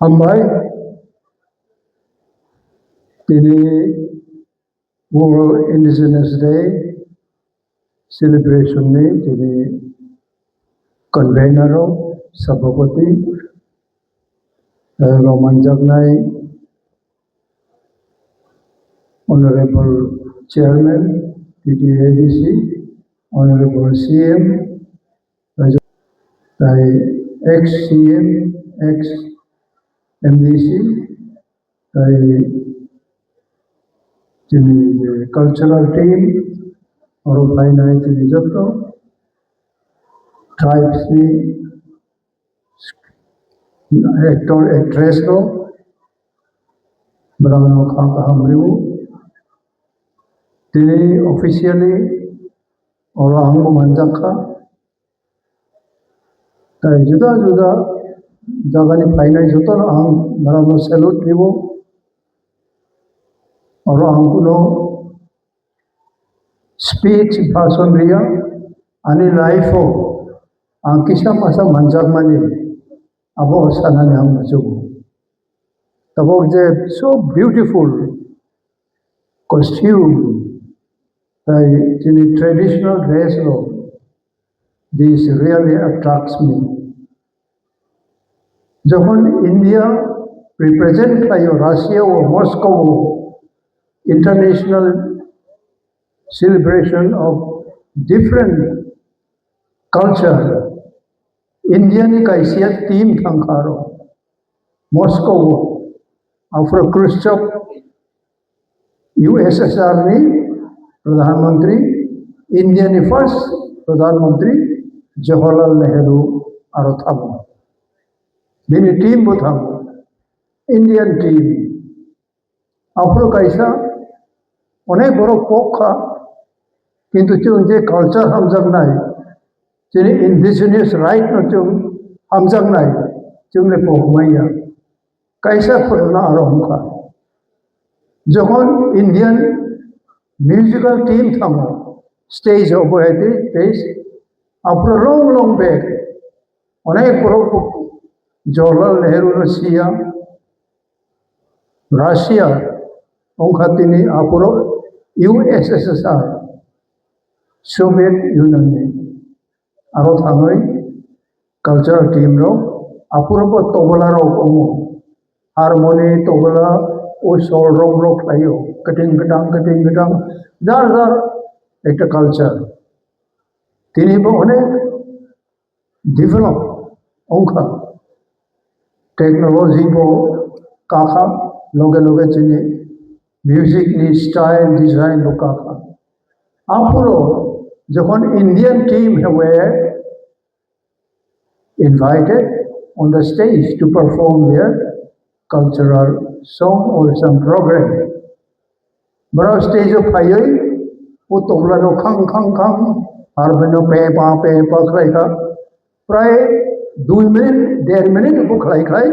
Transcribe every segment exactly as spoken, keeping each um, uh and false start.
Hambai, tini World Indigenous Day celebration ni tini convener o, sabhapati, eh, rok manjaknai Honorable Chairman, T T A D C, Honorable C M, tai ex C M, ex M D C, tai chini je cultural team, oro phainai chini joto tribes ni actor, actress rok, borok no kha kaham rio. Tini officially oro ang bo manjak kha. Tai juda juda jaga ni phainai joto no ang borok no salute rio. Oro ang kuno speech bhashon riya, ani life o ang kisa masa manjakmani abo sanani ang muchugo. Tabok je so beautiful costume, tai chini traditional dress rok, this really attracts me. Jokhon India represent khlaio Russia o Moscow o international celebration of different culture, India ni kaisa team thangkha aro Moscow o, aphuru Khrushchev U S S R ni Pradhan Mantri, India ni first Pradhan Mantri Jawaharlal Nehru aro thango. Bini team bo thango. Indian team. Aphuru kaisa onek borok pok kha, kintu chwng je culture hamjaknai, chini indigenous right no chwng hamjaknai, chwng le pok manya. Kaisa phwrwngna aro wngkha. Jokhon Indian musical team thango stage o, bo hai tei stage, aphuru long long bag, onek borok Jawaharlal Nehru no siya, Russia wngkha tini, aphuru U S S R, Soviet Union ni. Aro thangwi cultural team rok, aphuru bo tobla rok wngo, harmony, tobla, o sol rok rok khlaio, kwting kwtang, kwting kwtang, jar jar ekta culture. Tini bo onek develop wngkha, technology bo kakha, loge loge chini music ni style, design bo kakha. Aphuru jokhon Indian team were invited on the stage to perform their cultural song or some program. Borok stage o phaiwi o tobla no khang khang khang, harmony no pe pa pe pa khlai kha. Prai dui minute, der minute bo khlai khlai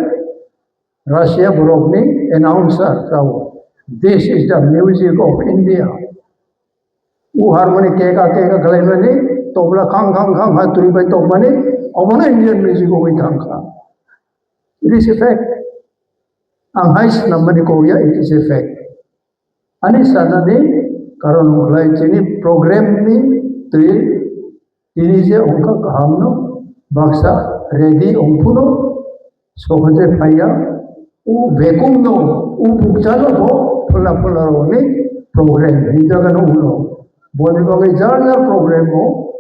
Russia borok ni announcer rao, "This is the music of India." O harmony keka keka khlaimani, tobla khang khang khang ha twi bai tongmani, obono Indian music wngwi thangkha. It is a fact. Ang hai swnammani kok ya, it is a fact. Ani sanani karon wngkhlai chini program ni twi tini je wngkha kaham no baksa ready wngphuru sohoje phaiya, o vacuum no, o bukcha no bo phola phola rokni program hinjaga no ulo. Boni bagwi jar jar program o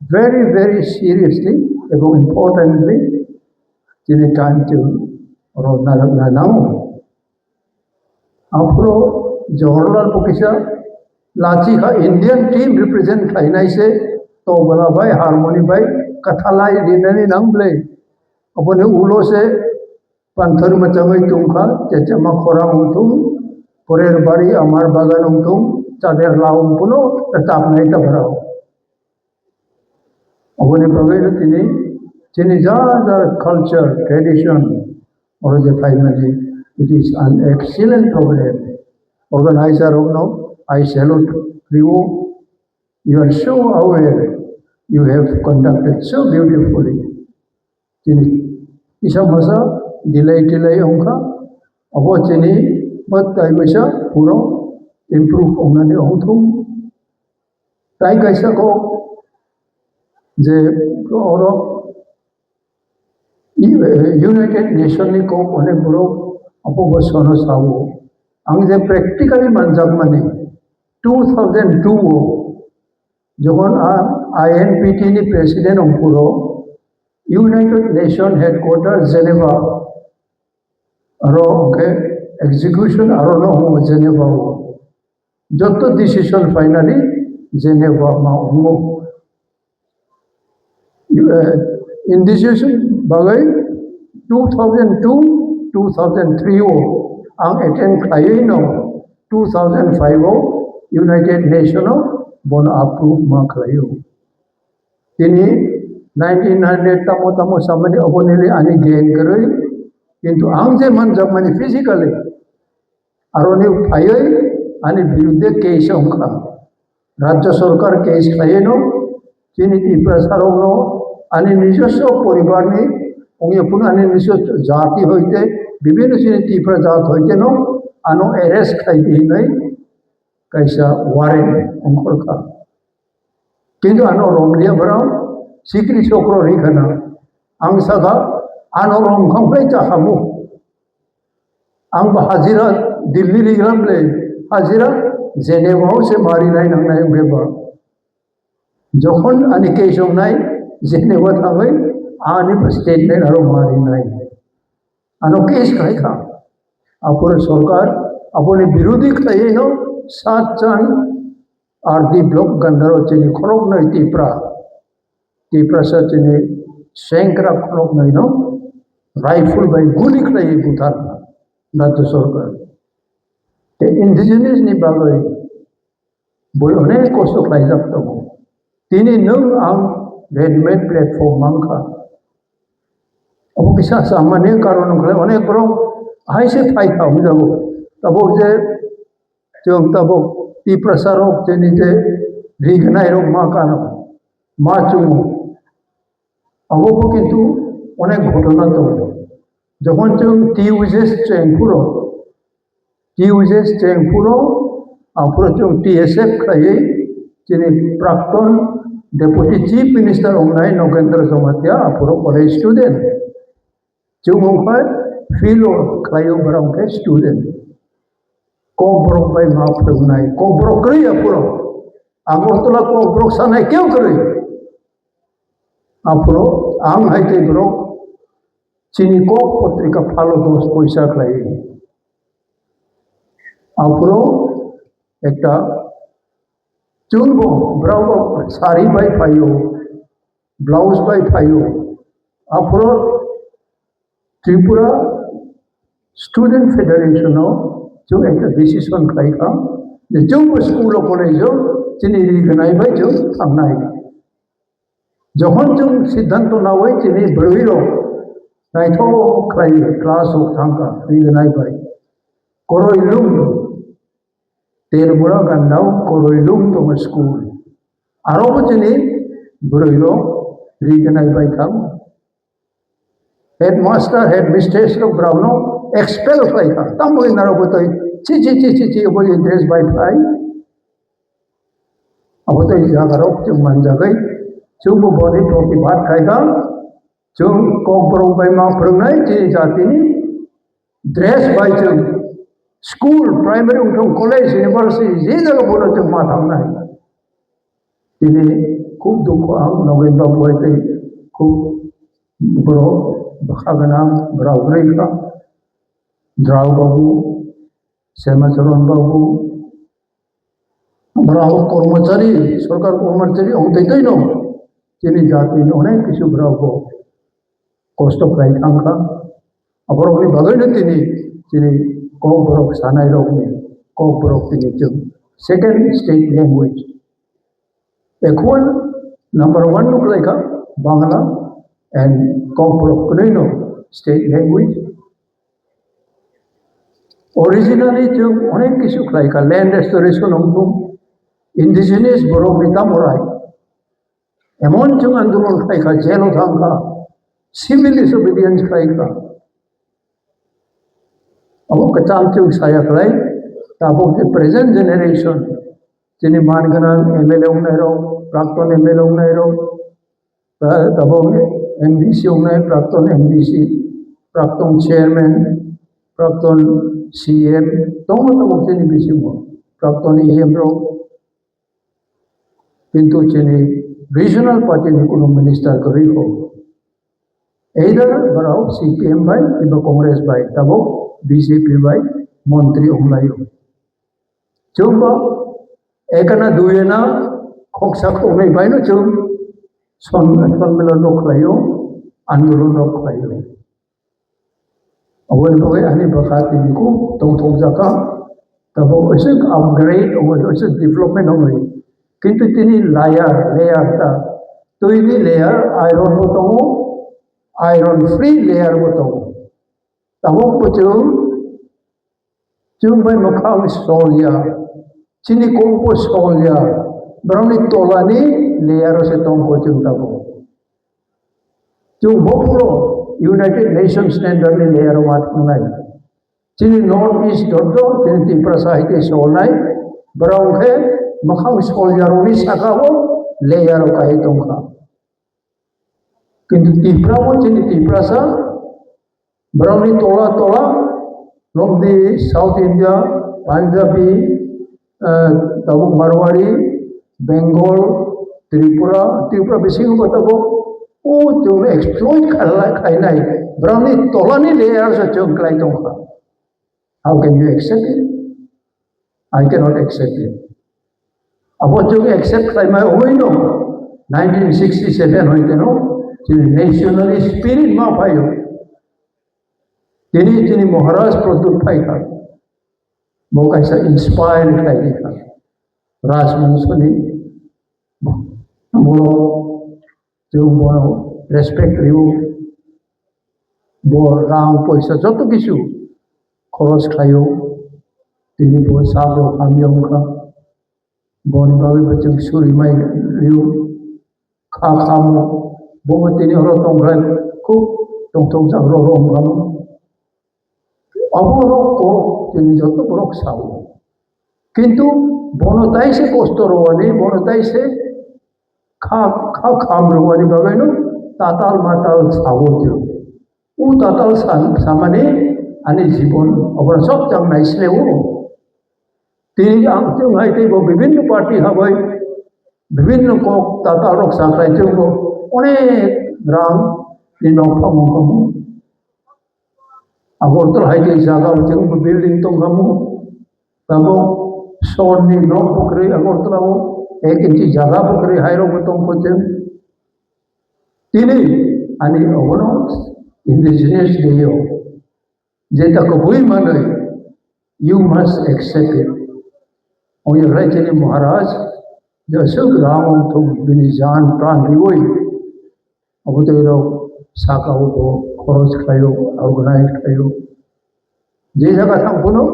very, very seriously ebong importantly chini time table rok narwkna nango. Aphuru Jawaharlal bo kisa lachi kha, Indian team represent khlainai se tobla bai, harmony bai kwthalai rinani nang bwle. Aboni ulo se panthor mwchangwi tongkha, chechema khorang wngthung, porer bari amar bagan wngthung, chader la wngphano rwchapnai tabra. Oboni bagwi no tini chini ja ja culture, tradition, oro je phaimani, it is an excellent program. Organizer rokno I salute rio. You are so aware, you have conducted so beautifully. Chini kisa masa delay delay wngkha. Abo chini bo tai kaisa puro improve wngnani wngthung. Tai kaisa kok je oro United Nation ni kok onek borok abo bo sono sao. Ang je practically manjakmani two thousand two o jokhon a I N P T ni president ongphuru United Nation headquarter Geneva aro hwnkhe execution aro no wngo Geneva o. Joto decision finally Geneva ma wngo. Eh, indigenous bagwi two thousand two, two thousand three o ang attend khlaiwi no two thousand five o United Nation o bono approve ma khlaio. Tini nineteen hundred tamo tamo samani obonili ani gain kwrwi, kintu ang je manjakmani physically aroni phaiwi ani birudde case wngkha. Rajya sorkar case khlaiwi no chini Tiprasa rokno ani nijoswo poribarni wngya phano ani nijoswo jati hoite bibhinno chini Tipra jat hoite no ano arrest khlai di hinwi kaisa warrant ongkhorkha. Kintu ano romliya borok sikri sokro ri khana. Ang sakha ano rom khambai cha khamu. Ang ba hajira Delhi rigram le hajira Geneva o se mari nai nang nai be ba. Jokhon ani case ong nai Geneva thangwi ani ba statement aro mari nai. Ano case khai kha. Apore sorkar apore birodhi khai no sat jan R D block gandaro chini khorok noi Tipra. Tiprasa chini sengkra khorok noi no rifle bai guli khlai buthar rajya sorkar. Te indigenous ni bagwi boi onek kosto khlaijak tongo. Tini nwng ang readymade platform mankha. Obo kisa samani karon wngkha onek borok hai se phai kha hwnjago. Tabok je chwng tabok Tiprasa rok chini je rignai rok ma kano ma chungo. Abo bo kintu onek ghotona tongo. Jokhon chwng T U J S cheng phuro, T U J S cheng phuro, aphuro chwng T S F khlaiwi chini prakton Deputy Chief Minister wngnai Nogendra Jamatia aphuro college student. Chwng wngkha philo khlaio borok khe student. Kokborok bai ma phwrwngnai, kokborok kwrwi aphuro. Agartala kokborok sanai keu kwrwi. Aphuro ang hai tei borok chini kok potrika phalo dos poisa khlai. Aphuro ekta chwngbo borok sari bai phaio, blouse bai phaio. Aphuro Tripura Student Federation o chwng ekta decision khlai kha je chwngbo school o college o chini rignai bai chwng thangnai. Jokhon chwng siddhanto nawi chini bwrwi rok naithok khlai class o thangkha rignai bai. Koroi lum Tripura gandao koroi lum tongo school. Aro bo chini bwrwi rok rignai bai kha. Headmaster, headmistress rok borokno expel khlai kha. Tamo hinna rok bwtwi chi chi chi chi chi bo interest bai phai. Abo tei jaga rok chwng manjagwi chwngbo boni protibad khai kha. Chwng kokborok bai ma phwrwngnai chini jatini dress bai chwng school, primary wngthong, college, university je jaga bono chwng ma thangnai. Tini khub dukho ang Nogin Babu hai tei khub borok bwkha gwnang borok rwkha. Drao Babu, Sema Charan Babu, borok kormochari, sorkar kormochari ong tei tei no chini jatini onek kisu borok bo kosto khlai thang kha. Aborokni bagwino tini chini kokborok sanairokni kokborok tini chwng second state language. Ekhon number one no khlai kha Bangla and Kokborok kwnwi no state language. Originally chwng onek kisu khlai kha, land restoration wngthung, indigenous borokni tamo right. Emon chwng andolon khlai kha, jail o thang kha, civil disobedience khlai kha. Abo kwcham chwng saya khlai, tabuk je present generation, chini man gwnang M L A wngnai rok, prakton M L A wngnai rok, ta-, tabuk M D C wngnai, prakton M D C, prakton chairman, prakton C M, tongo tabuk chini bisingo, prakton E M rok. Kintu chini regional party ni kuno minister kwrwi kho. Either borok C P M bai eba Congress bai, tabuk B J P bai montri wnglaio. Chwngbo ekana duyena khoksa khoknwi baino chwng son-, sonmilon no khlaio, andolon no khlaio. Aboni bagwi ani bwkha tini kuk tongthokjak kha. Tabuk kaisa upgrade, omo kaisa development wngwi. Kintu tini layer, layer ta, twini layer, iron bo tongo, iron free layer bo tongo. Tabuk bo chwng, chwng bai mwkhang sol ya, chini kok bo sol ya, borokni tolani layer o se tongkho chwng tabuk. Chwng bo phuru United Nations standard ni layer o ma thangnai. Chini North East joto chini Tiprasa hai tei solnai, borok khe mwkhang sol ya rokni saka o layer o kai tongkha. Kintu Tipra bo chini Tiprasa, borokni tola tola, romdi South India, Punjabi, eh, tabuk Marwari, Bengal, Tripura, Tripura bisingo bo tabuk, o chwng exploit khailai, khainai, borokni tolani layer se chwng khlai tongkha. How can you accept it? I cannot accept it. Abo chwng accept khlaimai wngwi no, nineteen sixty-seven hoi keno, chini national spirit ma phaio. Tini, tini Maharaj Pradyut phaikha. Bo kaisa inspire khlai di kha. Rajbongso ni borok Chwng bono respect rw, bo rang poisa joto kisu khoros khlaio, tini bo sabo hamya wngkha, boni bagwi bo chwng suri mai rw, kha khamo, bo bo tini oro tongkhlai khub tongthok jak rw wngkha. Abo rok kok chini joto borok sao. Kintu bono tai se kosto rwani, bono tai se kha, kha kham rwani bagwi no tatal matal sao chwng. U tatal sa-, samani ani jibon obora sok jang naisleo. Tini ang chwng hai tei bo bibinno party habai bibinno kok tatal rok sakhlai chwng bo onek rang ni nok phamung khamu. Agartala hai khe jaga o chwng building tong khamu. Tabuk sorni nok bo kwrwi Agartala o ek inchi jaga bo kwrwi hai rok bo tong kho chwng. Tini ani obono indigenous day o jeta kubui manwi, you must accept it. Ongya rai chini Maharaj, jesuk rang ong thung bini jan pran riwi. Abo tei rok saka o bo khoros khlaio, organize khlaio. Je jaga thang phano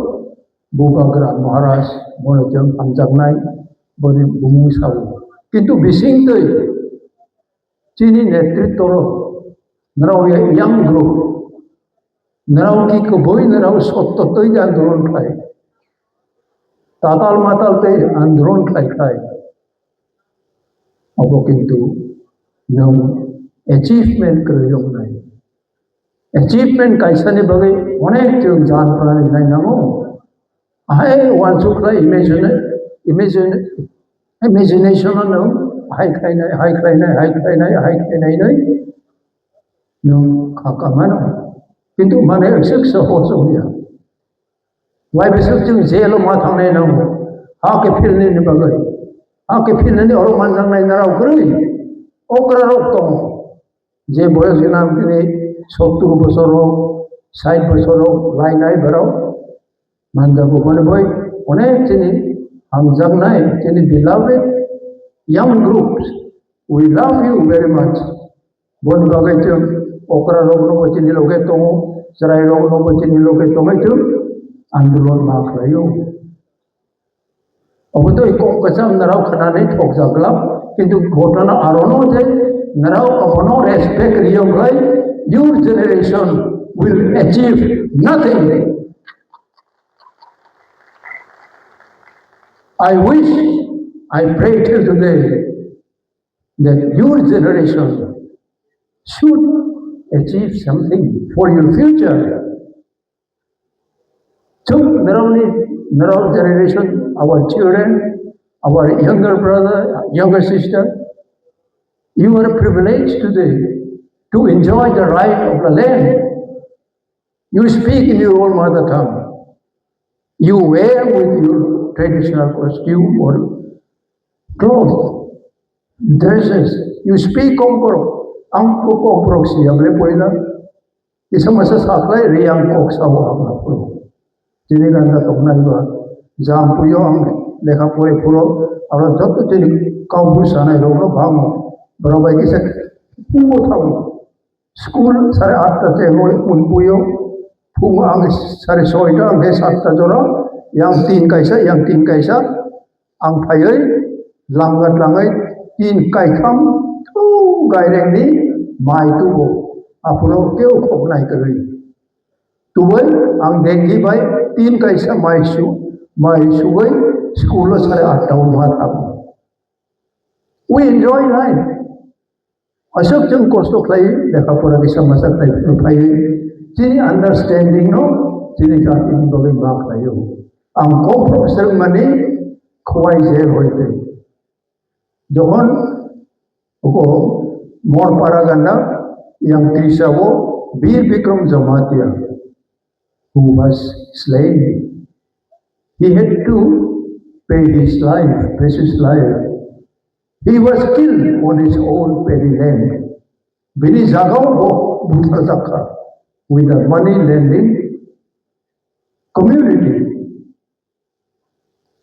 Bubagra Maharaj bono chwng hamjaknai, boni bumung sao. Kintu bising twi chini netritwo rok, nrao ya-, young group, nrao ki kubui nrao sotto twi andolon khlai, tatal matal tei andolon khlai khlai. Abo kintu nwng achievement kwrwi wngnai. Achievement kaisani bagwi onek chwng jan pranani nai nango. Ahai uansuk khlai imagine, imagine, imagination no nwng hai khlainai, hai khlainai, hai khlainai, hai khlainai nai nwng kha kha mano. Kintu mane aswk sahos wngya. Wai bisuk chwng jail o ma thangnai nango. Ha khe philnini bagwi. Ha khe philnini oro manjaknai narao kwrwi. Okra rok tongo. Je boyos gwnang tini sottur bosor rok, sait bosor rok lainai borok. Manjago boni bai onek chini hamjaknai, chini beloved young groups. We love you very much. Boni bagwi chwng okra rokno bo chini loge tongo, chwrai rokno bo chini loge tongwi chwng andolon ma khlaio. Obo tei kok kwcham narao khnani thokjak glak, kintu ghotona arono je narao abono respect riyok lai, your generation will achieve nothing. I wish, I pray till today that your generation should achieve something for your future. Chwng narwkni, narwk generation, our children, our younger brother, younger sister, you are privileged today to enjoy the right of the land. You speak in your own mother tongue. You wear with your traditional costume or clothes, dresses. You speak Kokborok. Ang Kokborok siyam le poila. Kisa masa saklai riyang kok sao ang aphuru. Chini ganda toknai ba jam puyo ang lekha pore phuro aro joto chini kau bu sanai rok no bango. Borok bai kisa pungo thango. School sare atta te hoi mun puyo. Phung ang sare soita ang ke satta jora. Yang tin kaisa, yang tin kaisa. Ang phaiwi langga tlangwi tin kaitham thung gairengni mai tubo. Aphuru keu khoknai kwrwi. Tubui ang dengki bai tin kaisa mai su, mai sugwi school o sare atta o ma thango. We enjoy life. Aswk chwng kosto khlai, lekha pora kisa masa khlai phuru phaiwi, chini understanding no chini jati ni bagwi ma khlaio. Ang Kokborok swrwngmani khwai jail hoite. Jokhon oko Morpara ganda yang Trisa o Bir Bikram Jamatia, who was slain. He had to pay his life, precious life. He was killed on his own paddy land. Bini jagao bo buthar jakha with the money lending community.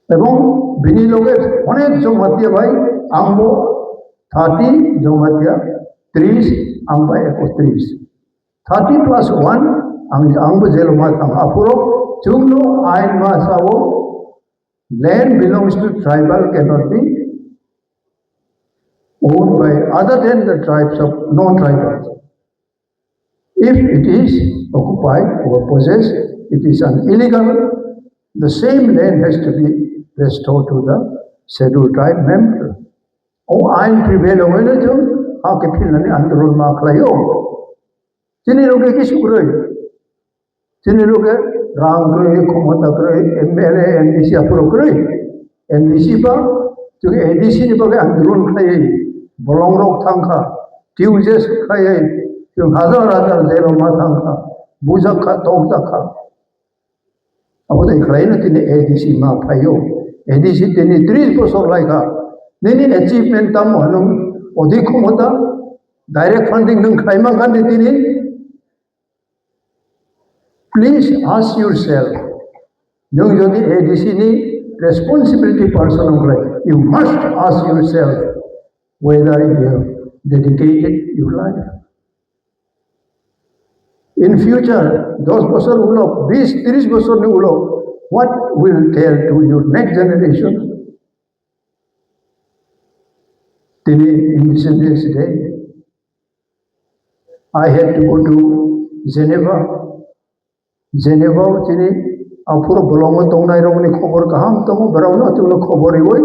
Ebong bini loge onek Jamatia bai, ang bo thirty, Jamatia tris, ang bai ekotris. Thirty plus one, ang, ang bo jelo ma thang aphuro, chwngno ain ma sao, land belongs to tribal cannot be owned by other than the tribes of non-tribals. If it is occupied or possessed, it is an illegal. The same land has to be restored to the scheduled tribe member. O ain prevail ongoi no chwng ha ke philnani andolon ma khlaio. Chini loge kisu kwrwi. Chini loge rang kwrwi, khomota kwrwi, M L A, M D C aphuru kwrwi. M D C ba chwng A D C ni bagwi andolon khlaiwi bolong rok thangkha, T U J S khlaiwi chwng hajar hajar jelo ma thangkha, bujakha, tokjakha. Abo tei khlaino tini A D C ma phaio. A D C tini tris bosor laikha. Nini achievement tamo hwnwi odi khomota direct funding nwng khlai mankha di tini. Please ask yourself, nwng jodi A D C ni responsibility person wngkhlai, you must ask yourself whether you have dedicated your life. In future, dos bosor ulo, bis, tris bosor ni ulo, what will tell to your next generation? Tini Independence Day, I had to go to Geneva. Geneva o chini aphuru bolongo tongnai rokni khobor kaham tongo, borokno chwngno khobor riwi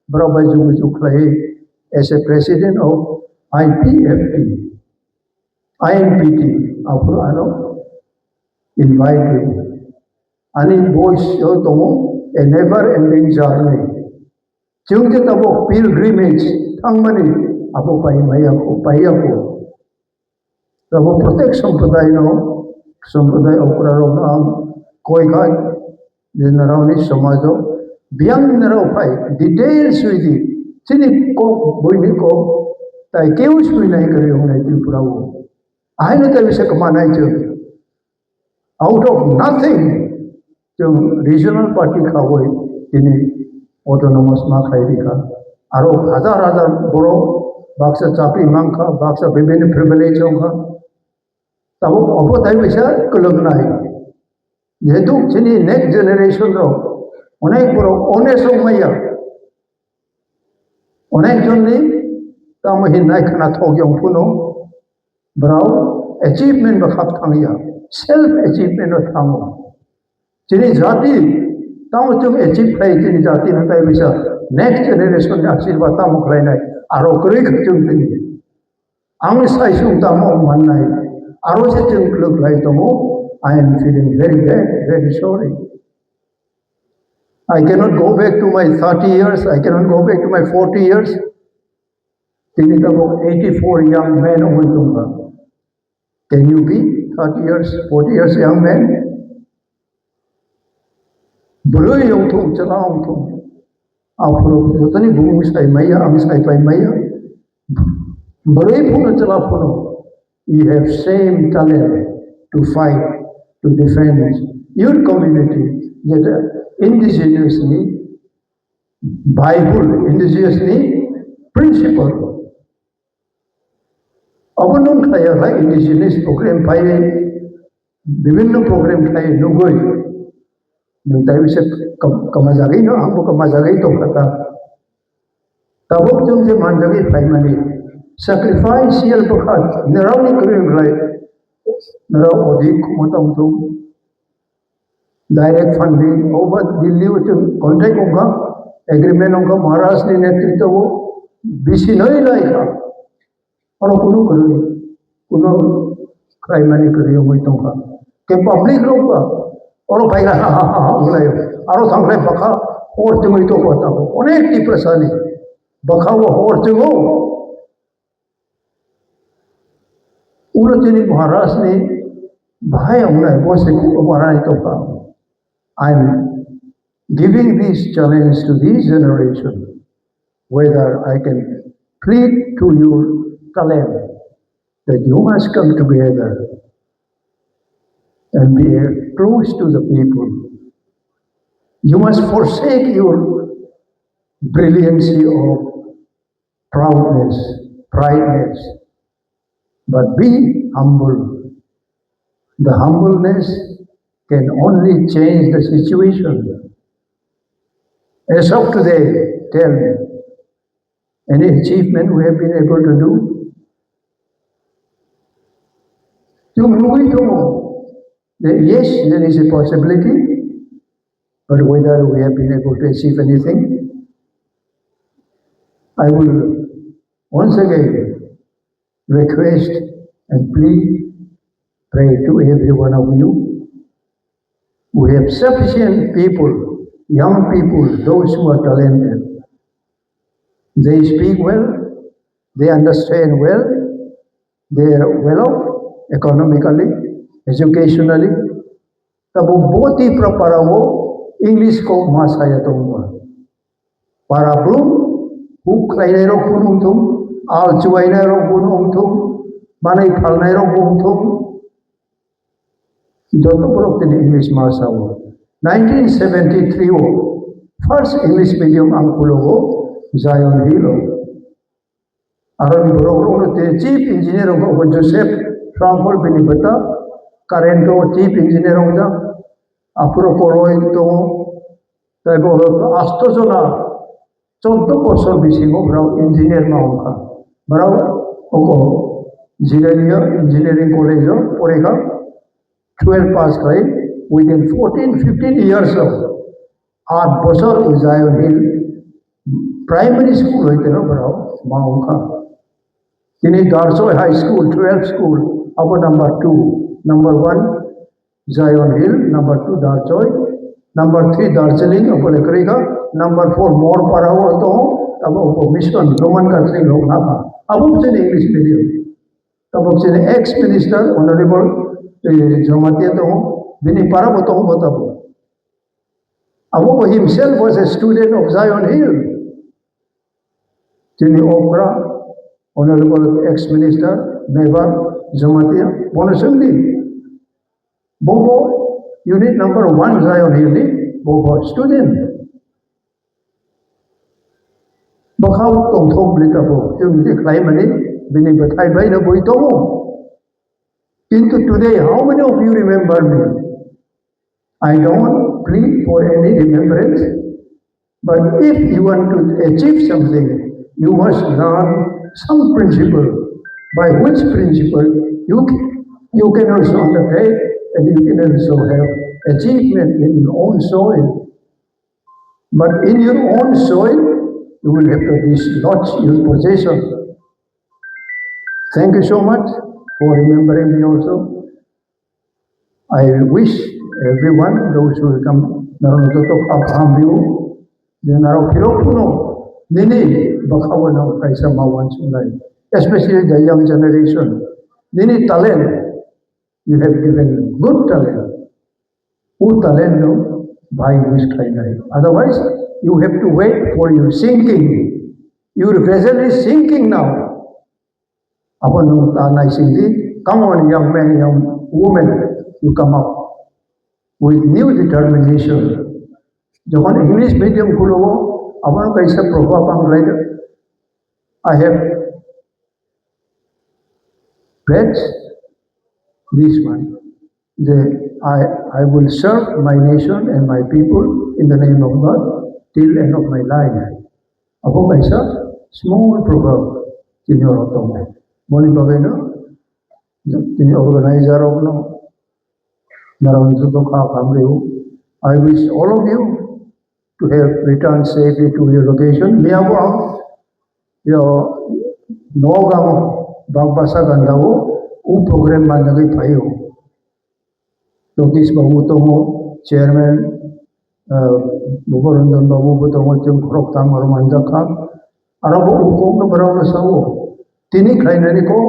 borok bai jugu jug khlai as a president of I P F T, I N P T, aphuru ano invite riwi. Ani voice o tongo a never ending journey. Chwng je tabuk pilgrimage thangmani abo pai maya ko, paiya ko. Abo protek sampradayno, sampraday okrarokno ang koi kha je narokni somajo biyang narok phai details widi chini kok buini kok tai keu sui nai kwrwi wngnai Tripura o. Ahaino tai bisa kwma nai chwng. Out of nothing, chwng regional party khawi tini autonomous ma khlai rikha. Aro hajar hajar borok baksa chakri mankha, baksa bibhinno privilege wngkha. Tabuk obo tai bisa kwlwknai. Jehetu chini next generation rok onek borok honest wngmaya. Onek jonni tamo hinnai khna thok yong phano borok achievement ba khap thangya, self achievement o thango. Chini jati Tamo chwng achieve khlai tini jati no tai bisa next generation ni asirwad tamo khlainai aro kwrwi kha chwng tini. Ang sai chwng tamo mannai aro se chwng kwlwk khlai tongo. I am feeling very bad, very sorry. I cannot go back to my thirty years, I cannot go back to my forty years. Tini tabuk eighty-four young men wngwi tongkha. Can you be thirty years, forty years young man? Bwrwi wngthung, chwla wngthung. Aphuru jotoni bumung sai maya, ang sai pai maya. Bwrwi phunu chwla phunu. You have same talent to fight, to defend your community. Yet, uh, indigenously, Bible, indigenously principle. Abo nung khlaiya khlai indigenous program phai, bibinno program phai nugui. Nung tai bisa kam-, kamajagwi no, ang bo kamajagwi tong kha ta. Tabuk chwng je manjagwi phaimani, sacrificial bwkha, nirao ni kwrwi wng khlai, nirao odik khumata wng thung. Direct funding, oba Delhi o chwng contract wngkha, agreement wngkha, Maharaj ni netritwo o bisi noi lai kha. Oro kunu kwrwi, kunu khlaimani kwrwi wngwi tongkha. Ke public rok ba, oro phai ha ha ha ha wnglaio. Aro thangkhlai bwkha hor chwngwi tongkha tamo. Onek Tiprasani bwkha o hor chwngo. Ulo chini Maharaj ni bahai wngnai, bo se kunu Maharaj tongkha. I'm giving this challenge to this generation, whether I can plead to your talent, that you must come together and be close to the people. You must forsake your brilliancy of proudness, prideness, but be humble. The humbleness can only change the situation. As of today, tell me, any achievement we have been able to do? Chwng nugwi tongo, that yes, there is a possibility, but whether we have been able to achieve anything, I will once again request and plead, pray to every one of you. We have sufficient people, young people, those who are talented. They speak well, they understand well, they are well off economically, educationally. Tabo boti pra para o English ko ma saya tongba. Para brum, huk khlainai rok bo wngthung, al chuwainai rok bo wngthung, manai phalnai rok bo wngthung. Joto borok tini English ma sao. Nineteen seventy-three o first English medium ang khulogo Zion Hill o. Aroni borok rok no tei chief engineer rok bo Joseph Frankel bini bwta current o chief engineer rok jak. Aphuru koroi tongo. Tei bo asto jona chordo bosor bisingo borok engineer ma wngkha. Borok oko Jirania Engineering College o porikha, twelve pass khai, within fourteen, fifteen years o, aat bosor o Zion Hill Primary School hoite no borok ma wngkha. Tini Darchoi High School, twelve school, abo number two, number one, Zion Hill, number two Darchoi, number three Darjeeling, obo le kwrwi kha, number four Morpara o tongo, abo obo mission, Roman Catholic rok na kha. Abo chini English medium. Abo chini ex minister, honorable, eh, Jamatia tongo, bini para bo tongo bo tabo. Abo bo himself was a student of Zion Hill. Chini okra, honorable ex minister, Mebar, Jamatia, bono sengdi. Bobo unit number one Zion Hill ni bobo student. Bwkha o tongthok bwlwi tabuk, chwng je khlai mani bini bwthai bai no bui tongo. Kintu today, how many of you remember me? I don't plead for any remembrance, but if you want to achieve something, you must learn some principle by which principle you, you can also undertake and you can also have achievement in your own soil. But in your own soil, you will have to dislodge your possession. Thank you so much for remembering me also. I wish everyone, those who come, narang joto kha kaham rio, je narang philok phuno, nini bwkhao no kaisa ma uansuknai, especially the young generation. Nini talent, you have given good talent. O talent no bai use khainai. Otherwise, you have to wait for your sinking. Your vessel is sinking now. Abo nwng ta naisingdi, come on, young men, young women, you come up with new determination. Jokhon English medium khulo, abono kaisa probab ang lai. I have read this one. The, I, I will serve my nation and my people in the name of God till end of my life. Abo kaisa small proverb tini oro tongo. Boni bagwi no tini organizer rok no, narang joto kha kaham rio. I wish all of you to have returned safely to your location. Miyabo ang yo Nogam Bagbasa Gandao o program manjagwi phaio. Lokesh Babu tongo, chairman, ah, Bhubaranjan Babu bo tongo, chwng khorok tang oro manjak kha. Aro bo ukok no borok no sao. Tini khlainani kok,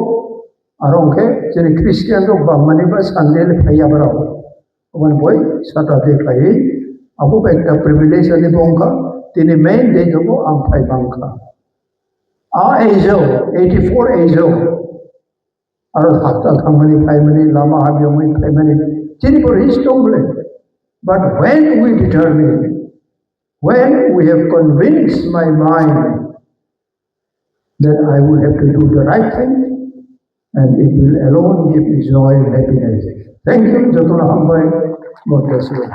aro hwnkhe chini Christian rok bangmani ba Sunday le phaiya borok. Oboni boi Saturday khlaiwi, abo ekta privilege ani bo wngkha, tini main day jogo ang phai bangkha. A age o, eighty-four age o, aro hospital thangmani phaimani, lama hamyamwi phaimani, chini bo risk tong bole. But when we determine, when we have convinced my mind that I will have to do the right thing, and it will alone give me joy and happiness. Thank you, jotono hambai, God bless you.